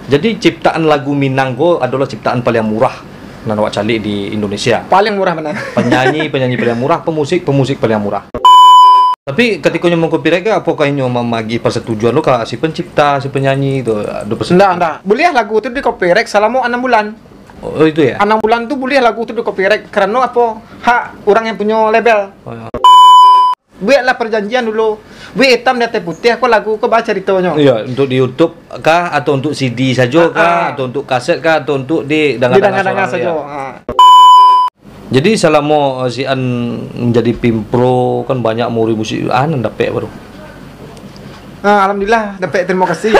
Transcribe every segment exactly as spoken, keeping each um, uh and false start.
Jadi, ciptaan lagu Minang ko adolah ciptaan paliang murah nan awak caliak di Indonesia. Paliang murah bana. Penyanyi, penyanyi paliang murah, pemusik, pemusik paliang murah. Tapi, katiko nyo mangcopyright ko, apokoh inyo mamagih persetujuan lo ka si pencipta, si penyanyi tu? Ado persetujuan? Ndak, ndak. Buliah lagu tu di-copyright salamo anam bulan. Oh, itu ya? Anam bulan tu buliah lagu tu di-copyright. Karano apo? Hak urang yang punyo label. Oh, ya. Bueklah perjanjian dulu. Buek itam di ateh putiah ko lagu ko ba caritonyo. Iya, untuk di YouTube kah, atau untuk C D sajo kah, Ah, ah. atau untuk kaset kah, atau untuk di danga-danga Didanga-danga sorang, sajo. iya. Ah. Jadi, salamo, eh, si An manjadi pimpro, kan banyak muri musik, An nan dapek baru? Ah, alhamdulillah, dapek, terima kasih.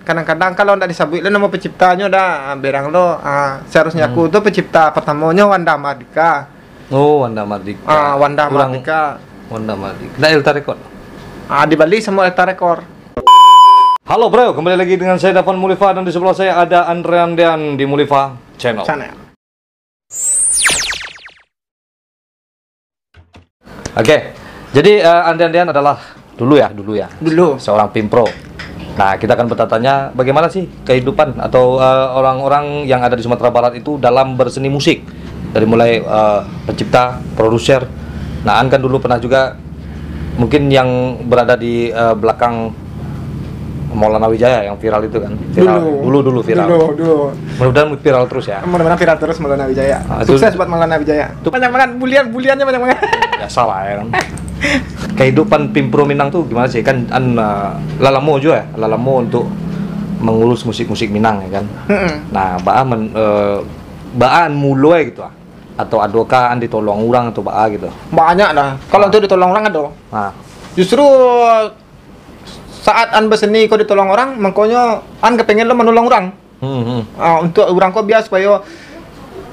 Kadang-kadang kalau ndak disabuik lo namo penciptanyo dah, ah, berang lo, ah, seharusnya Hmm. aku tu pencipta pertamonyo Wanda Mardika. Oh, Wanda Mardika. Ah, Wanda Urang Mardika. Wanda Mardika. Ndak Elta Record? Ah, dibali samo Elta Record. Halo bro, kembali lagi dengan saya Dafan Mulifa dan di sebelah saya ada Andre Andian di Mulifa Channel. Channel. Oke, jadi, eh, Andre Andian adalah dulu ya, dulu ya, Dulu. seorang pimpro. Nah, kita akan bertanya-tanya bagaimana sih kehidupan atau, eh, orang-orang yang ada di Sumatera Barat itu dalam berseni musik. Dari mulai, eh, pencipta, produser. Nah, An kan dulu pernah juga mungkin yang berada di, eh, belakang Maulana Wijaya yang viral itu kan. Viral. Dulu. Dulu, dulu viral. Dulu, dulu. Mudah-mudahan viral terus ya. Mudah-mudahan viral terus Maulana Wijaya. Ah, itu Sukses buat Maulana Wijaya. Itu Banyak banget bulian, buliannya banyak banget. Biasalah ya kan. Kehidupan pimpro Minang tu gimana sih? Kan An, eh, lah lamo juga ya, lah lamo untuk mengurus musik-musik Minang ya kan. Mm-mm. Nah, baa men-, eh, baa An mulai gitu ah. Atau adokah An ditolong urang atau baa gitu? Banyak lah. Kalau Ah. untuk ditolong orang ado. Ah. Justru saat An berseni ko ditolong orang, mangkonyo An kepengen lo manolong orang. Hmm, hmm. Ah, untuk urang ko biar supayo,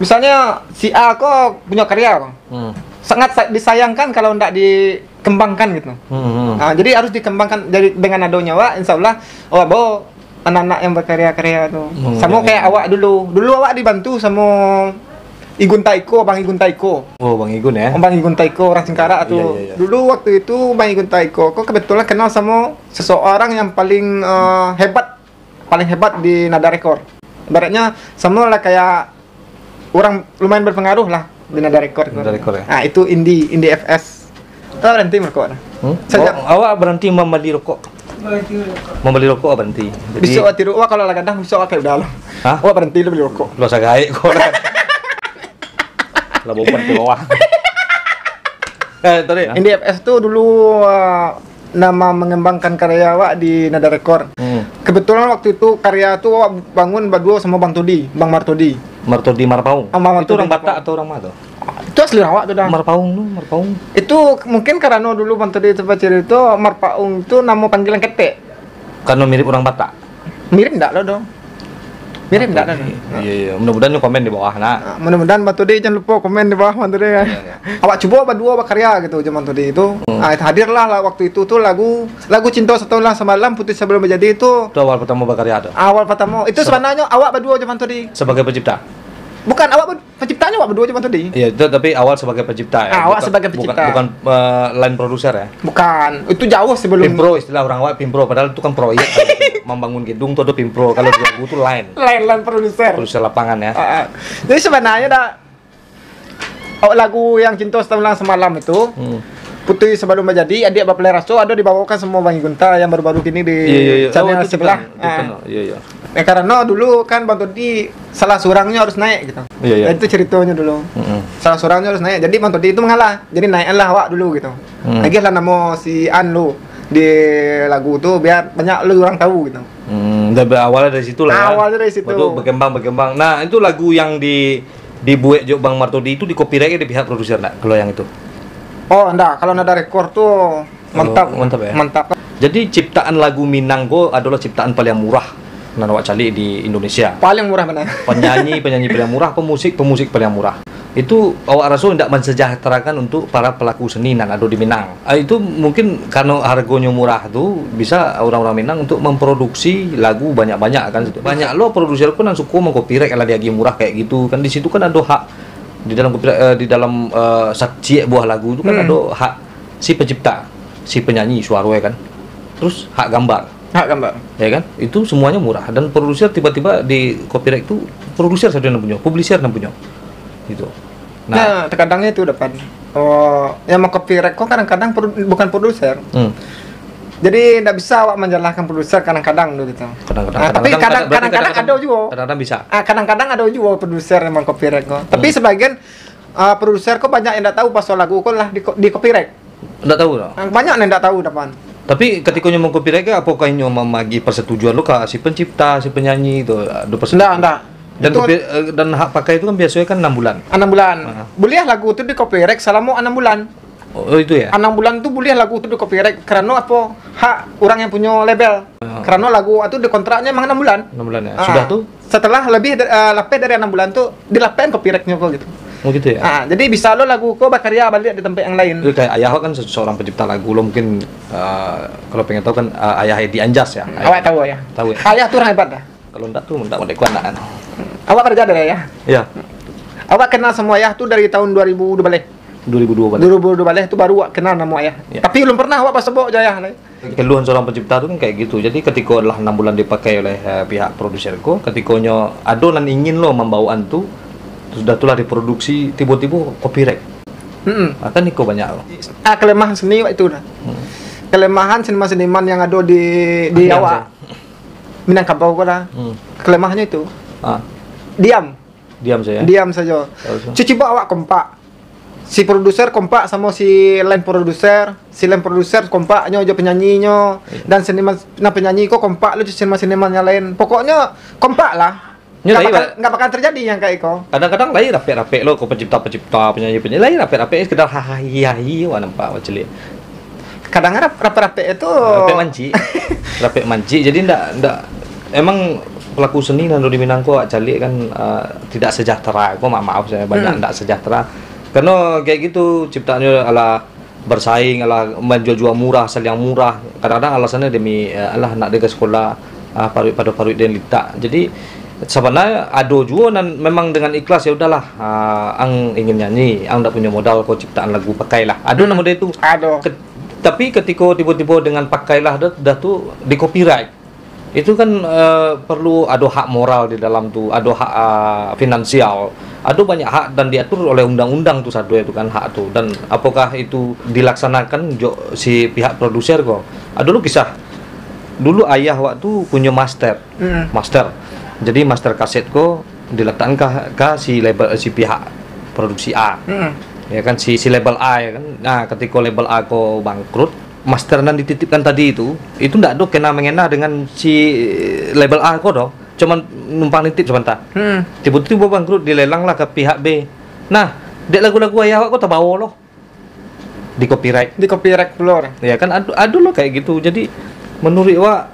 misalnya si A ko punya karya, Hmm. sangat sa-, disayangkan kalau ndak dikembangkan gitu. Hmm, hmm. Ah, jadi harus dikembangkan. Jadi dengan adonyo awak, insya Allah, oh, bo, anak-anak yang berkarya-karya tu. Hmm, Samo ya, kayak ya. awak dulu. Dulu awak dibantu samo Igun Taiko, Bang Igun Taiko. Oh, Bang Igun ya. Bang Igun Taiko orang Singkarak tu. Iya, iya, iya. Dulu waktu itu Bang Igun Taiko ko kebetulan kenal samo seseorang yang paling, eh, hebat, paling hebat di Nada Record. Ibaratnya samo lah kayak orang lumayan berpengaruh lah di Nada Record. Nada Record ya. Ah, itu Indi, Indi F S. Tahu berhenti merokok dah. Hmm? Sejak Oh, awak berhenti membeli rokok? Membeli rokok berhenti. Jadi Besok waktu itu, wah, kalau lah gadang, besok pakai udah lo. Hah? Wah, berhenti lo beli rokok. Lo sagaik kau lah. Lah bopan ke bawah. Eh, tadi. Indi F S tu dulu, uh, nama mengembangkan karya awak di Nada Record. Hmm. Kebetulan waktu itu karya tu awak bangun baduo sama Bang Todi, Bang Martodi. Martodi Marpaung. Ah, Bang Itu orang Martodi Batak Marpaung. atau orang mana tu? Itu asli awak tu dah. Marpaung tu, Marpaung. Itu mungkin karano dulu Bang Todi tu bacerito, Marpaung tu namo panggilan ketek. Karano mirip orang Batak. Mirip ndak lo dong? Mirip ndak lo dong? Iya, iya. Mudah-mudahan nyo komen di bawah, nak. Ah, mudah-mudahan Bang Todi jangan lupa komen di bawah, Bang Todi, kan. Iya, iya. Awak cubo baduo bakarya gitu, zaman Bang Todi itu. Hmm. Ah, hadirlah lah waktu itu tu lagu, lagu Cinta Satu Malam Samalam, Putih Sebelum Menjadi itu. Itu awal pertama bakarya tu? Awal pertama. Itu Seba- sebenarnya awak baduo zaman Bang Todi. Sebagai pencipta? Bukan, awak bad-, penciptanya awak baduo zaman Bang Todi. Iya, itu tapi awal sebagai pencipta ya. Ah, awak Bukan, sebagai bukan, pencipta. bukan, eh, line produser ya. Bukan, itu jauh sebelum Pimpro, istilah orang awak pimpro, padahal itu kan proyek kan. Membangun gedung tu ada pimpro, kalau di lagu tu line. Line, line produser. Produser lapangan ya. Ah, ah. Jadi sebenarnya dah, oh, lagu yang Cinta Satu Malam Samalam itu, Hmm. Putih Sebelum Menjadi, Adiak Bapalai Raso, ada dibawakan sama Bang Igun Taiko yang baru-baru kini di Iya, iya, iya. channel Oh, itu sebelah. kan, itu Ah. kan, iya, iya. Ya, karena dulu kan Bang Todi salah surangnyo harus naik gitu. Iya, iya. Dan itu ceritanya dulu. Mm-mm. Salah surangnyo harus naik. Jadi Bang Todi itu mengalah. Jadi naiklah awak dulu gitu. Hmm. Lagi lah nama si An lu di lagu tu biar banyak lu orang tahu gitu. Hmm, dah berawal dari situ lah ya. Awalnya dari situ. Baru berkembang, berkembang. Nah, itu lagu yang di, dibuat jo Bang Martodi itu di copyright di pihak produser ndak? Kalau yang itu? Oh, ndak. Kalau Nada Record tu mantap. Oh, mantap ya? Mantap. Jadi ciptaan lagu Minang ko adalah ciptaan paling murah nan awak caliak di Indonesia. Paling murah benar. Penyanyi, penyanyi paling murah, pemusik, pemusik paling murah. Itu awak raso indak mensejahterakan untuk para pelaku seni nan ado di Minang? Ah, itu mungkin karena hargonyo murah tu bisa orang-orang Minang untuk memproduksi lagu banyak-banyak kan. Banyak lo produser ko nan suko mengcopyright kalau diagih murah kayak gitu kan. Di situ kan ado hak di dalam copyright, eh, di dalam, eh, satiok buah lagu tu kan Hmm. ado hak si pencipta, si penyanyi suaro kan. Terus hak gambar. Hak gambar. Ya kan? Itu semuanya murah. Dan produser tiba-tiba di copyright tu, produser sajo nan punyo, publisher nan punyo. Gitu. Nah, nah, terkadangnya itu dapat. Oh, yang mengcopyright ko kadang-kadang produ-, bukan produser. Hmm. Jadi ndak bisa awak menyalahkan produser kadang-kadang tu gitu. Kadang-kadang, nah, tapi kadang-kadang, kadang-kadang, kadang-kadang ada juga. Kadang-kadang bisa. Ah, kadang-kadang ada juga produser yang mengcopyright ko. Tapi hmm, sebagian, ah, produser ko banyak yang ndak tahu pasal lagu ko lah di, di copyright. Ndak tahu lah. Ah, banyak yang ndak tahu dapat. Tapi ketika nyo mengcopyright ke, apakah nyo mamagi persetujuan lo ka si pencipta, si penyanyi tu? Ado persetujuan? Ndak, ndak. Dan itu kopi-, eh, dan hak pakai tu kan biasanya kan enam bulan. Enam bulan. Ah. Boleh lagu tu di copyright selama enam bulan. Oh, itu ya? Enam bulan tu boleh lagu tu di copyright. Karena apa? Hak orang yang punya label. Ah. Karena lagu tu di kontraknya memang enam bulan. Enam bulan ya. Ah. Sudah tu? Setelah lebih da-, eh, lapeh dari enam bulan tu, dilapehkan copyrightnyo ko gitu. Oh, gitu ya? Ah, jadi bisa lo lagu ko bakarya balik di tempat yang lain. Itu kayak ayah kan se-, seorang pencipta lagu lo mungkin, eh, kalau pengen tahu kan, eh, ayah Edi Anjas ya. Hmm, ayah. Awak tahu ayah. Tahu ya? Ayah tu orang hebat dah. Kalau ndak tu, ndak model ku anak kan. Awak kerja dari ayah? Iya. Awak kenal sama ayah tu dari tahun dua ribu dua belas. Dua ribu dua belas. Dua ribu dua belas tu baru awak kenal nama ayah. Iya. Tapi belum pernah awak basabok jo ayah lai. Keluhan seorang pencipta tu kan kayak gitu. Jadi, ketiko lah enam bulan dipakai oleh, eh, pihak produser ko, ketikonyo ado nan ingin lo mambawaan tu, sudah tu lah diproduksi, tibo-tibo copyright. Mm-mm. Ah, kan iko banyak lo. Ah, kelemahan seni waktu itu dah. Hmm. Kelemahan seniman-seniman yang ado di, di awak. Minangkabau ko dah. Hmm. Kelemahannyo itu. Ah. Diam. Diam saja. Diam saja. Harusnya. Cuci awak kompak. Si produser kompak samo si lain produser, si lain produser kompaknyo jo penyanyinyo, iya, dan seniman, nah, penyanyi ko kompak lo jo seniman-seniman yang lain. Pokoknyo kompak lah. Nyo nggak bakal, nggak bakal terjadi yang kayak iko. Kadang-kadang lai rapek-rapek lo ko pencipta-pencipta, penyanyi-penyanyi, lai rapek-rapek sekedar hahaha wah nampak wah celiak. Kadang rap-, rapek-rapek itu rapek mancik. Rapek mancik. Jadi ndak, ndak, emang pelaku seni nan di Minang ko caliak kan, eh, tidak sejahtera. Ko ma-, maaf saya banyak hmm, ndak sejahtera. Karena kayak gitu ciptaannya ala bersaing, ala menjual-jual murah, saling murah. Kadang-kadang alasannya demi, eh, alah nak dega sekolah, ah, paruik pado paruik den litak. Jadi, sabananyo ado juo nan memang dengan ikhlas, "Ya udahlah, ah, ang ingin nyanyi, ang ndak punyo modal ko ciptaan lagu, pakailah." Ado nan model itu. Ado. Ke-, tapi ketiko tibo-tibo dengan pakailah dah, dah tu di-copyright. Itu kan, eh, perlu ado hak moral di dalam tu, ado hak, ah, finansial. Ado banyak hak dan diatur oleh undang-undang tu sado itu kan hak tu. Dan apakah itu dilaksanakan jo si pihak produser ko? Ado lo kisah. Dulu ayah waktu punyo master. Mm. Master. Jadi master kaset ko diletakkan ka, ka si label, si pihak produksi A. Mm. Ya kan, si, si label A ya kan. Nah, ketiko label A ko bangkrut, master nan dititipkan tadi tu, itu ndak ado kena mengena dengan si label A ko doh. Cuman numpang nitip sabanta. Mm. Tibo-tibo bangkrut, dilelang lah ka pihak B. Nah, dek lagu-lagu ayah awak ko tabawo lo. Di-copyright. Di-copyright pulo. Ya kan, ado, ado lo kayak gitu. Jadi, menurut awak,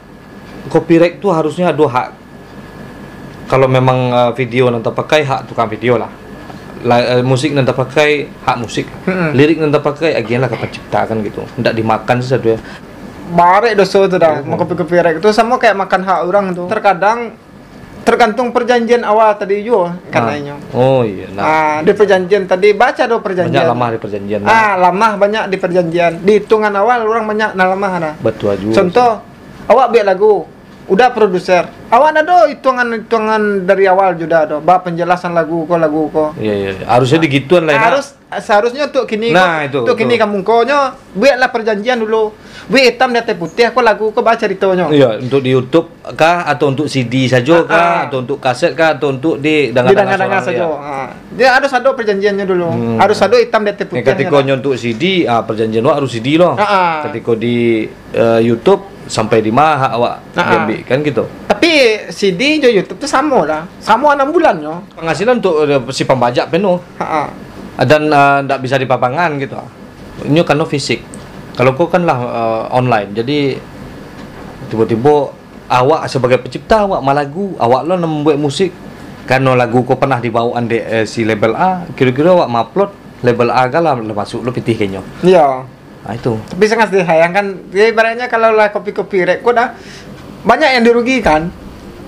copyright tu harusnya ado hak. Kalau memang, uh, video nan tapakai, hak tukang video lah. La-, uh, musik nan tapakai, hak musik. Mm-mm. Lirik nan tapakai, agianlah ka pencipta kan gitu. Ndak dimakan sado. Barek doso tu dah, oh, mengkopi-kopi copyright tu samo kayak makan hak orang tu. Terkadang tergantung perjanjian awal tadi juo kan. Ah. Inyo. Oh, iya, nah. Ah, di perjanjian tadi, baca do perjanjian. Banyak lamah di perjanjian, nah. Ah, lamah banyak di perjanjian. Di hitungan awal, orang banyak nan lamah, nah. Betul juga. Contoh, awak buek lagu, udah produser. Awak ndak ado hitungan-hitungan dari awal juo dah do, ba penjelasan lagu ko, lagu ko. Iya, iya, iya. Harusnya digituan lah, nah. Harus Seharusnyo untuak kini ko, nah, itu, untuak kini ka mukonyo, bueklah perjanjian dulu. Buek itam di ateh putiah ko lagu ko bacaritonyo. Iya, untuk di YouTube kah, atau untuk C D sajo kah, ah, ah, atau untuk kaset kah, atau untuk di danga-danga sajo. Didanga-danga sajo. Iya. Ah. Dia harus ado perjanjiannyo dulu. Hmm. Harus ado itam di ateh putiahnyo. Ya, ketiko nyo untuk C D, ah, perjanjian awak harus C D lo. Ah, ah. Ketiko di, eh, YouTube, sampai di ma hak awak diambiak, kan gitu. Tapi C D jo YouTube tu samo lah. Samo anam bulan nyo. Penghasilan untuk, eh, si pambajak penuh. Ha, ha. Dan, eh, ndak bisa dipabangan gitu. Nyo kano fisik. Kalau ko kan lah, eh, online. Jadi, tibo-tibo awak sebagai pencipta, awak malagu, awak lo nan mambuek musik. Kano lagu ko pernah dibawokan dek, eh, si label A, kiro-kiro awak ma-upload, label A kan lah, lah masuk lo pitih kenyo. Iya. Ah, itu. Tapi sangat disayangkan, ya, ibaratnya kalau lah copy-copyright ko dah, banyak yang dirugikan.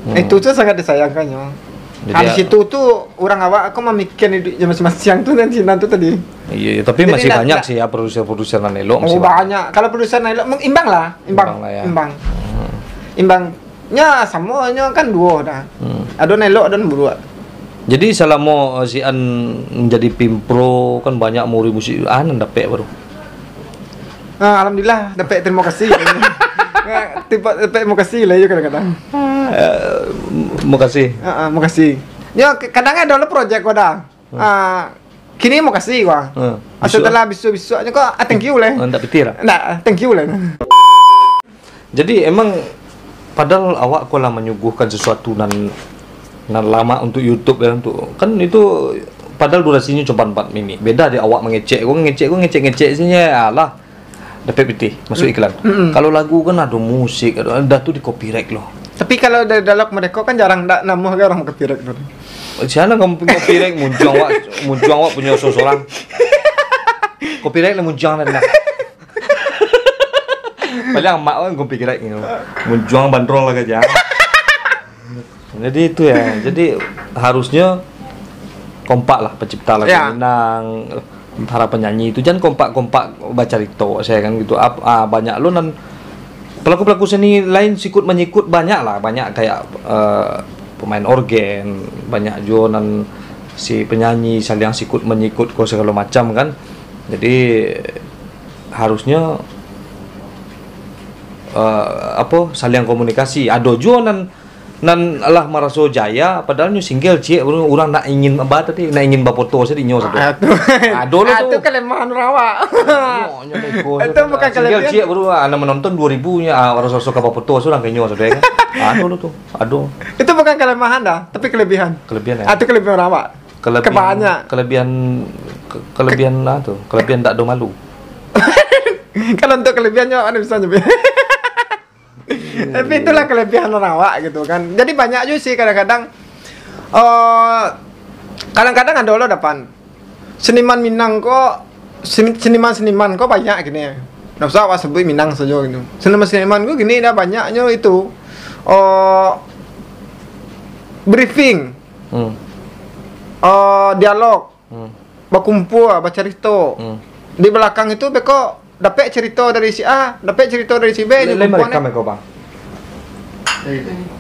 Hmm. Itu tu sangat disayangkannyo. Jadi, ah, di situ tu urang awak ko mamikian iduiknyo masing-masing tu nan sinan tu tadi. Iya, iya, tapi masih banyak sih ya produser-produser nan elok, masih banyak. Oh, banyak. Kalau produser nan elok, meng-, imbang lah, imbang. Imbang lah ya. Imbang. Hmm. Imbang. Nya samo nyo kan duo dah. Hmm. Ado nan elok, ado nan buruak. Jadi, salamo, eh, si An manjadi pimpro, kan banyak mauri musik, An dapek baru? Ah, alhamdulillah, dapek tarimo kasih. Nah, tipe dapek tarimo kasih lah, yo, kadang-kadang. Ah, eh, makasih. Ah, ah, makasih. Yo, k-, kadang ado lah projek ko dah. Hmm. Ah, kini makasih ko. Hmm. Ah, setelah bisuak-bisuaknyo ko, ah, thank you lah. Oh, ndak pitih lah. Ndak, thank you lah. Jadi, emang padahal awak ko lah manyuguhkan sesuatu nan, nan lamak untuk YouTube, ya, untuk, kan itu padahal durasinyo cuma empat minit. Beda di awak mangecek ko, ngecek ko, ngecek-ngecek sinyo, alah. Dapek pitih, masuk iklan. Mm-mm. Kalau lagu kan ado musik, ado, dah tu di copyright lo. Tapi kalau da-, dalam mereka kan jarang ndak namuah kan urang copyright tu. Siapa nan copyright, muncuang awak, muncuang awak punyo sorang-sorang. Copyright lah muncuang dah. Paling amak kan copyright gitu. Muncuang bandrol lah aja. Jadi itu ya. Jadi harusnyo kompak lah pencipta lagu, ya, Minang, para penyanyi itu. Jangan kompak-kompak bacarito, saya kan gitu. Ap-, ah, banyak lo nan pelaku-pelaku seni lain sikut menyikut, banyak lah, banyak kayak, eh, pemain orgen, banyak juo nan si penyanyi saling sikut menyikut ko segalo macam kan. Jadi harusnyo, eh, apo, saling komunikasi. Ado juo nan, nan lah maraso jaya, padahal nyo single ciek, urang nak ingin ba tadi, nak ingin bafoto sajo di nyo sajo. Ah, tu. Ado lo tu. Ah, tu kelemahan awak. Nyo, nyo neko. Itu bukan single kelebihan. Ciek baru, ah, nak menonton dua ribu nyo, ah, raso-raso ka bafoto surang ka inyo sajo, kan. Ado lo tu, ado. Itu bukan kelemahan dah, tapi kelebihan. Kelebihan, ya. Ah, tu kelebihan awak. Kelebihan, kebanyak. Kelebihan, ke-, kelebihan lah tu, kelebihan tak ada malu. Kalau untuk kelebihannya, mana bisa nyebut? Tapi itulah kelebihan awak gitu kan. Jadi banyak juga sih kadang-kadang, eh, kadang-kadang ada lo dapan. Seniman Minang ko, seni-, seniman-seniman ko banyak gini. Ndak usah awak sebut Minang sajo gitu. Seniman-seniman ko gini dah banyaknyo itu, eh, briefing. Hmm. Eh, dialog. Hmm. Bakumpua, bacarito. Hmm. Di balakang itu beko dapek carito dari si A, dapek carito dari si B, nyo kumpuan. Lai marekam beko, Bang?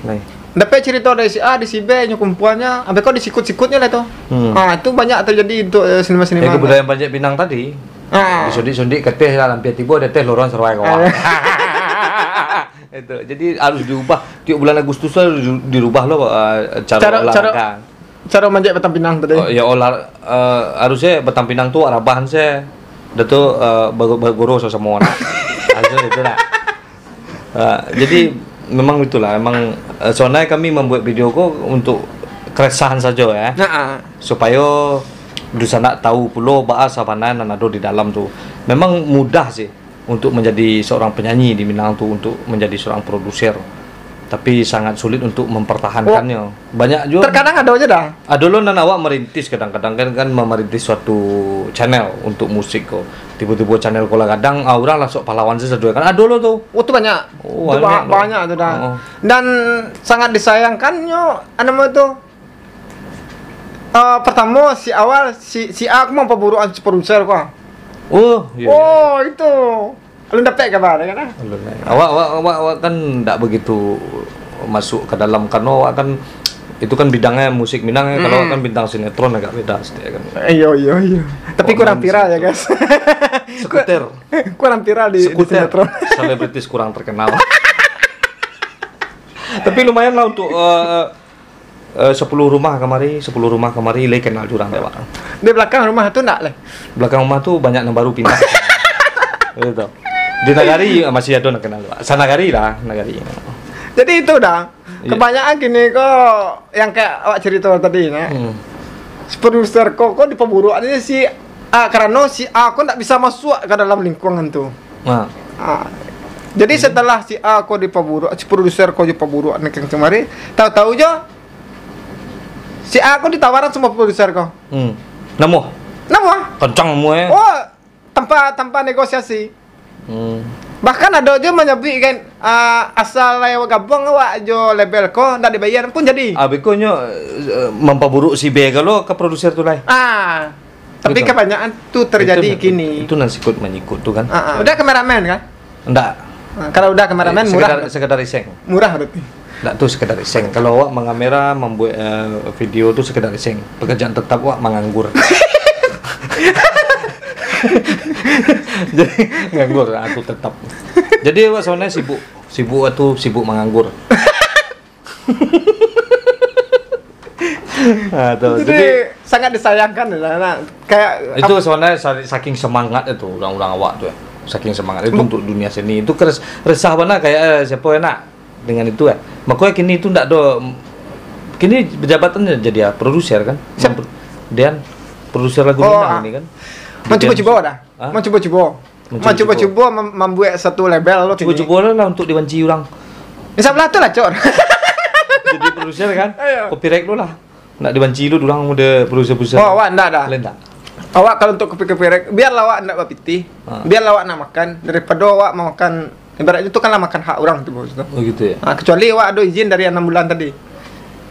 Lai. Dapek carito dari si A, di si B, nyo kumpuannyo, ah, beko disikut-sikutnyo lah tu. Hmm. Ah, itu banyak terjadi untuk, eh, seniman-seniman. Itu budaya Panjak Pinang tadi. Ah. Disundik-sundik ke teh lah, lampia tibo, di teh lorong saruai kawan. Ah. Itu. Jadi harus diubah. Tiap bulan Agustus tu harus di-, dirubah lo, eh, caro, caro olahraga. Caro manjek batang pinang tadi. Oh, ya olah, eh, harusnyo batang pinang tu arabahan se. Dah tu, eh, bagu-, baguru samo-samo anak. Harusnyo itu lah. Eh, jadi memang itulah, memang, eh, sabananyo kami mambuek video ko untuk keresahan sajo ya. Nah, ah. Supayo dunsanak tahu pulo baa sabananyo nan ado di dalam tu. Memang mudah sih. Untuk menjadi seorang penyanyi di Minang tu, untuk menjadi seorang produser. Tapi sangat sulit untuk mempertahankannyo. Oh. Banyak juo. Terkadang ado aja dah. Ado lo nan awak merintis kadang-kadang kan, kan merintis suatu channel untuk musik ko. Tibo-tibo channel ko lah gadang, ah, urang lah sok pahlawan sajo kan. Ado lo tu. Oh, tu banyak. Oh, tu banyak ba-, tu. Banyak tu dah. Oh. Dan sangat disayangkannyo, anu tu, Eh, pertamo, si awal, si, si A ko mampaburuakan si produser ko. Oh, iyo, iyo. Oh, itu. Alun dapek kaba, kan? Alun, eh. Awak, awak, awak, awak kan ndak begitu masuk ke dalam, karena awak kan, itu kan bidangnya musik Minang, ya. Kalau awak kan bintang sinetron agak beda sedikit, kan. Iyo, iyo, iyo. Tapi kurang viral, ya, guys. Skuter. Kurang viral di, di sinetron. Selebritis kurang terkenal. Tapi lumayan lah untuk, eh, Eh, sepuluh rumah kamari, sepuluh rumah kamari, lai kenal jurang dek awak. Di belakang rumah tu ndak, lai? Belakang rumah tu banyak nan baru pindah. Gitu. Di nagari masih ado nan kenal, Pak. Sanagari lah, nagari. Jadi itu dah. Iya. Kebanyakan kini ko yang kayak awak cerita tadi, nah. Hmm. Si produser ko, ko dipaburuak ni si A, karena si A ko ndak bisa masuk ke dalam lingkungan tu. Nah. Ah. Jadi, hmm, setelah si A ko dipaburuak, si produser ko dipaburuak ni kan kamari, tahu-tahu jo, si A ko ditawaran sama produser ko. Hmm. Namuah? Namuah. Kencang namuah, eh. Oh, tanpa, tanpa negosiasi. Hmm. Bahkan ado jo manyabuik kan, ah, asal lai awak gabuang awak jo label ko, ndak dibayar pun jadi. Ah, beko nyo, eh, mampaburuk si B galo ka produser tu lai. Ah. Tapi gitu. Kebanyakan tu terjadi itu, kini. Itu nan sikut manyikut tu kan. Ah, ah. Udah kameramen kan? Ndak. Ah, kalau udah kameramen, murah sekedar berarti. Sekedar iseng. Murah berarti. Ndak tu sekedar iseng. Kalau awak mangamera, mambuek uh, video tu sekedar iseng. Pekerjaan tetap awak manganggur. Jadi nganggur aku tetap. Jadi awak sebenarnya sibuk, sibuk tu sibuk manganggur. Ah, tu. Jadi, sangat disayangkan lah, nak. Kayak Itu sebenarnya sa- saking semangat itu orang-orang awak tu ya. Saking semangat itu untuk dunia seni. Itu keres, resah bana kayak eh, siapa yang nak dengan itu ya. Makanya kini itu ndak ada kini pejabatannya jadi ya, produser kan. Siapa? Dian produser lagu Oh, Minang ah. ini kan. Mancubo-cubo dah. Hah? Mancubo-cubo. Mancubo-cubo. Mancubo-cubo mem- mambuek satu label lo kini. Cubo-cubo lah untuk dibanci orang. Insya Allah tu lah, Cor. Jadi produser kan. Ayo. Copyright lu lah. Nak dibanci lu orang udah produser-produser. Oh, awak ndak dah. Lain tak? Awak kalau untuk kopi-kopi rek, biarlah awak ndak bapitih. Ha. Biarlah awak nak makan daripada awak makan, ibaratnya tu kan lah makan hak orang tu, bos tu. Oh gitu ya. Ha, kecuali awak ada izin dari enam bulan tadi.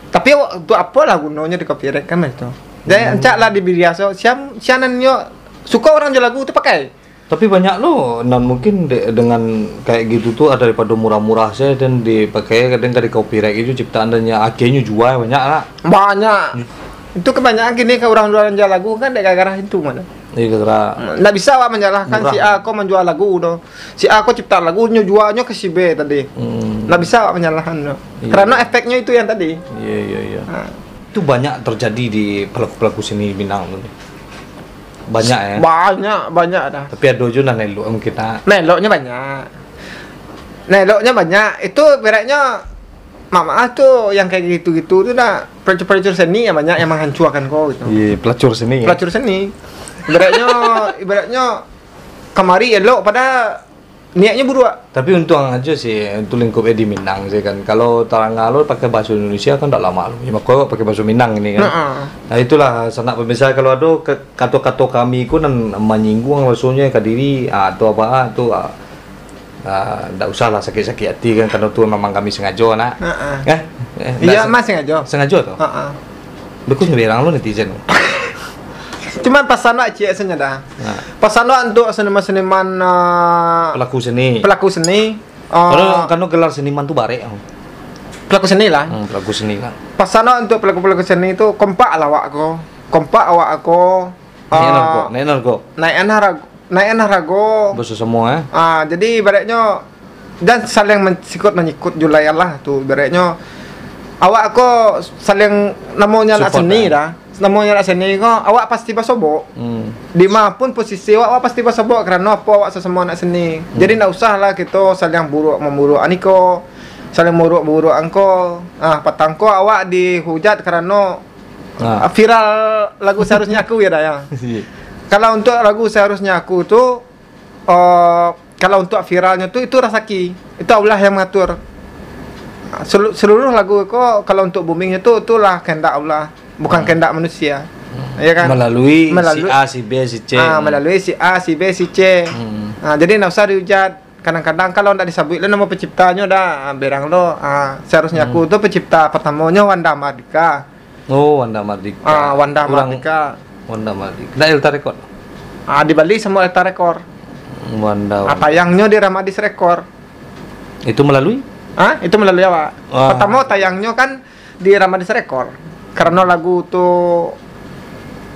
Tapi awak tu apalah gunanya di copyright kan itu. Jadi ancak lah dibiri aso siam sianan nyo suka orang jo lagu tu pakai. Tapi banyak lo nan mungkin de, dengan kayak gitu tu ada daripada murah-murah saja dan dipakai kadang ka di copyright itu ciptaan dan nya akhirnya jual banyak lah. Banyak. Itu kebanyakan kini ke orang jual lagu kan dek gara-gara itu mana. Jadi kira Ndak bisa awak menyalahkan Murah. Si A ko menjual lagu tu. Si A ko cipta lagu nyo jualnyo ke si B tadi. hmm, Ndak bisa awak menyalahkan tu. Iya. Karena efeknya itu yang tadi. Iya iya iya. Ha. Itu banyak terjadi di pelaku-pelaku seni Minang tu. Banyak ya. Banyak, banyak dah. Tapi ada juga nan elok mungkin nak. Nah, eloknya banyak. Nah, eloknya banyak. Itu beratnya mak maaf tu yang kayak gitu-gitu tu dah pelacur-pelacur seni yang banyak yang menghancurkan kau gitu. Iya, pelacur seni. Ya? Pelacur seni. Ibaratnya ibaratnya kamari elok pada niatnya buruk. Tapi untung aja sih itu lingkup di Minang sih kan. Kalau tarang lo pakai bahasa Indonesia kan tak lama lo. Ya, makanya pakai bahasa Minang ini kan. Heeh. Nah itulah sanak pemirsa kalau ada ke- kato-kato kami ku nan menyinggung rasanya ke diri ah, atau apa ah, tu ah, ah, ndak usahlah sakit-sakit hati kan karena tu memang kami sengaja nak. Heeh. Eh? eh Iya, ndak Mas sengaja. Sengaja tu. Heeh. Beku nyerang lo netizen. Cuman pasan wak ciek saja dah. Nah, Pasan wak untuk seniman-seniman uh, pelaku seni. pelaku seni. Uh, Kalau kalau gelar seniman tu barek. Oh. Pelaku seni lah. Hmm, pelaku seni kan. Pasan wak untuk pelaku-pelaku seni tu kompak lah awak ko. Kompak awak ko. Naik Ah, narko, naik narko. Naik anah rago, naik anah rago. Bos semua eh. Ah, jadi ibaratnya dan saling men- sikut menyikut julai lah tu ibaratnya. Awak ko saling namanya anak Support, seni lah. Dah. Namanya anak seni ko awak pasti basobok. Hmm. Di ma pun posisi awak, awak pasti basobok karena apa awak sesama anak seni. Jadi ndak usahlah kita saling buruk memburuk aniko, saling buruk buruk angko. Ah, patang ko awak dihujat karena Nah. viral lagu seharusnya aku ya dah ya. Iya. Kalau untuk lagu seharusnya aku tu uh, kalau untuk viralnya tu itu rasaki. Itu Allah yang mengatur. Selu- seluruh lagu ko kalau untuk boomingnya tu itulah kehendak Allah, bukan kehendak manusia. Ya kan? Melalui, Melalui- si A, si B, si C. Ah, melalui si A, si B, si C. Hmm. Ah, jadi ndak usah dihujat. Kadang-kadang kalau ndak disabuik lo nama penciptanyo dah, ah, berang lo. Ah, seharusnya aku tu pencipta pertamonyo Wanda Mardika. Oh, Wanda Mardika. Ah, Wanda Orang- Mardika. Wanda Mardika. Ndak Elta Record. Ah, dibali sama Elta Record. Wanda. Ah, tayangnyo di Ramadis Record. Itu melalui? Ah, itu melalui awak. Wah. Pertama tayangnyo kan di Ramadis Record. Karena lagu tu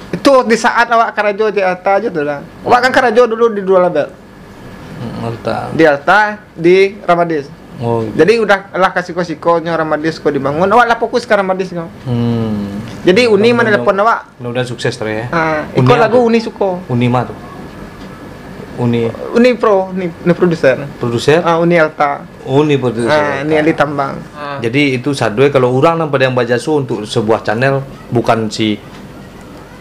itu di saat awak karajo di Elta aja tu lah. Awak kan karajo dulu di dua label. Hmm, Elta. Di Elta, di Ramadis. Oh. Gitu. Jadi udah lah kasih ko sikonyo Ramadis ko dibangun. Awak lah fokus ke Ramadis ko. Hmm. Jadi Uni mana telepon awak? Mudah-mudahan sukses terus ya. Ah, Uni iko apa lagu tu? Uni suko. Uni mah tu. Uni Uni Pro, ni, ni produser. Produser? Ah, Uni Elta. Uni produser. Ah, ni Ali Tambang. Ah. Jadi itu sadoi kalau orang nan pada yang bajaso untuk sebuah channel bukan si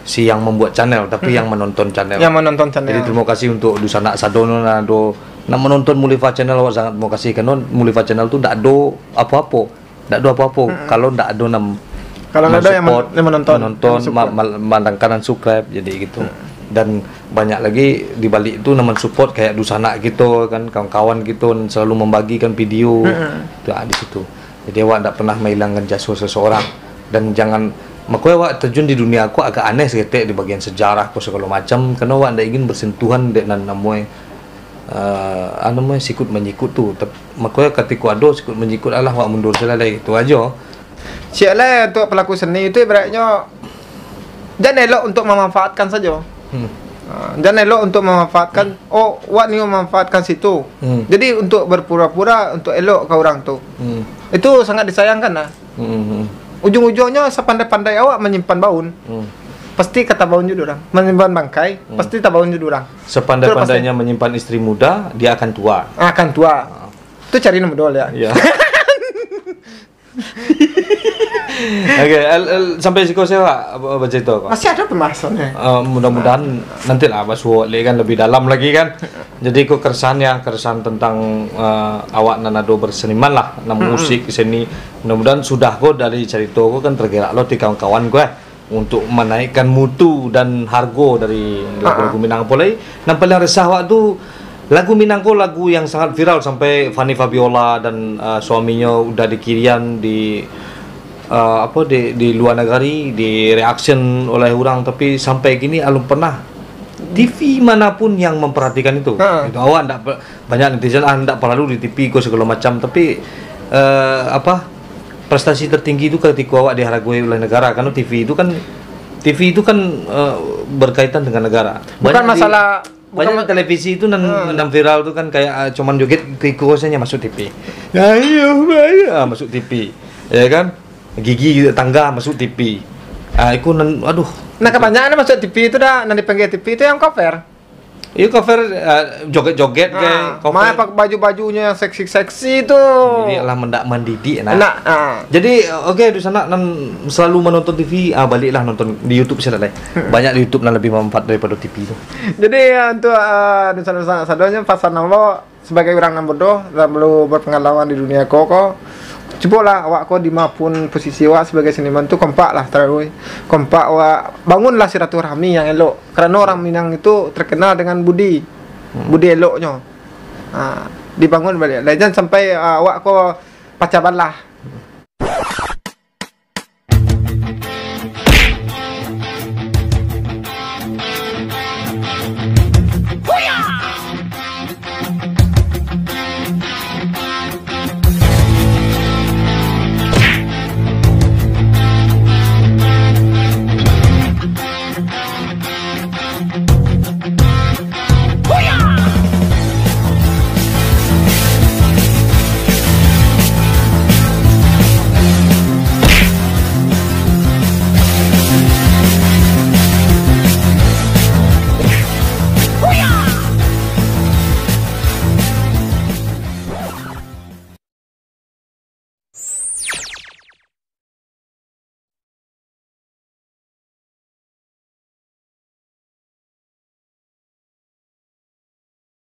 si yang membuat channel tapi yang menonton channel. Yang menonton channel. Jadi terima kasih untuk dusanak sadonyo nan ado nak menonton Mulifa channel awak sangat terima kasih karena Mulifa channel tu ndak ado apa-apa. Ndak ado apa-apa kalau ndak ado nam Kalau ndak ado yang men- mensupport, yang menonton, menonton, yang support. ma- ma- mandangkan dan subscribe jadi gitu. Dan banyak lagi di balik tu nan support kayak dusanak kita kan, kawan-kawan kita yang selalu membagikan video. Tu ah, di situ. Jadi awak ndak pernah menghilangkan jasa seseorang dan jangan makanya awak terjun di dunia aku agak aneh seketek di bagian sejarah ko segala macam karena awak ndak ingin bersentuhan dek nan namoi uh, anu mah sikut manyikut tu. Tep- Makonyo katiko ado sikut manyikut, alah, awak mundur sajo lah, itu ajo. Ciek lah, untuk pelaku seni itu ibaratnyo jan elok untuk memanfaatkan sajo. Hmm. Ha, jan elok untuk memanfaatkan, oh, wak ni memanfaatkan situ. Hmm. Jadi untuk berpura-pura untuk elok ke orang tu. Hmm. Itu sangat disayangkan lah. Hmm. Ujung-ujungnya sepandai-pandai awak menyimpan baun, Hmm. pasti ka tabaun juo urang. Menyimpan bangkai, pasti tabaun juo urang. Sepandai-pandainya menyimpan istri muda, dia akan tua. Akan tua. Itu cari nomor dua ya. Ya. Oke, el- el- sampai siko sajo, Pak, apa, apa cerita kau? Masih ada pembahasannya. Uh, mudah-mudahan nantilah basuo lagi kan, lebih dalam lagi kan. Jadi ko keresahan ya, keresahan tentang uh, awak nan ado berseniman lah, nan musik, seni. Mudah-mudahan sudah ko dari cerita ko kan tergerak lo ti kawan-kawan ko eh, untuk menaikkan mutu dan harga dari lagu-lagu Minang. Apo lai, nan paling resah awak tu lagu Minang ko, lagu yang sangat viral sampai Fanny Fabiola dan uh, suaminya udah dikirian di uh, apa di di luar negeri, di reaction oleh orang, tapi sampai kini alun pernah T V manapun yang memperhatikan itu. Ha. Itu awak ndak pe- banyak netizen ah ndak perlu di T V ko segala macam, tapi uh, apa prestasi tertinggi itu ketika awak dihargai oleh negara, karena T V itu kan T V itu kan uh, berkaitan dengan negara. Bukan Banyak di- masalah banyak bukan di televisi itu nan, Hmm. nan viral tu kan kayak uh, cuman joget iko saja masuk T V. Ya, iya, iya, ah, masuk T V. Ya kan? Gigi tangga masuk T V. Ah, itu nan aduh. Nah, kebanyakan masuk T V itu dah, nan dipanggil T V itu yang cover. Iyo cover uh, joget-joget Nah, kayak cover. Mana pakai baju-bajunya yang seksi-seksi itu. Jadi lah mendak mendidik nah. Enak. Ah. Jadi oke, di sana nan selalu menonton T V, ah baliklah nonton di YouTube sih lah. Banyak di YouTube nan lebih manfaat daripada T V tu. Jadi ya, untuk uh, di sana sadonyo pasan ambo sebagai orang nan bodoh, nan belum berpengalaman di dunia ko ko, cubolah awak ko di mana pun posisi awak sebagai seniman tu kompak lah terus. Kompak awak bangunlah silaturahmi yang elok. Kerana orang Minang itu terkenal dengan budi. Budi eloknyo. Ha, dibangun balik. Lah, jangan sampai uh, awak ko pacah balah.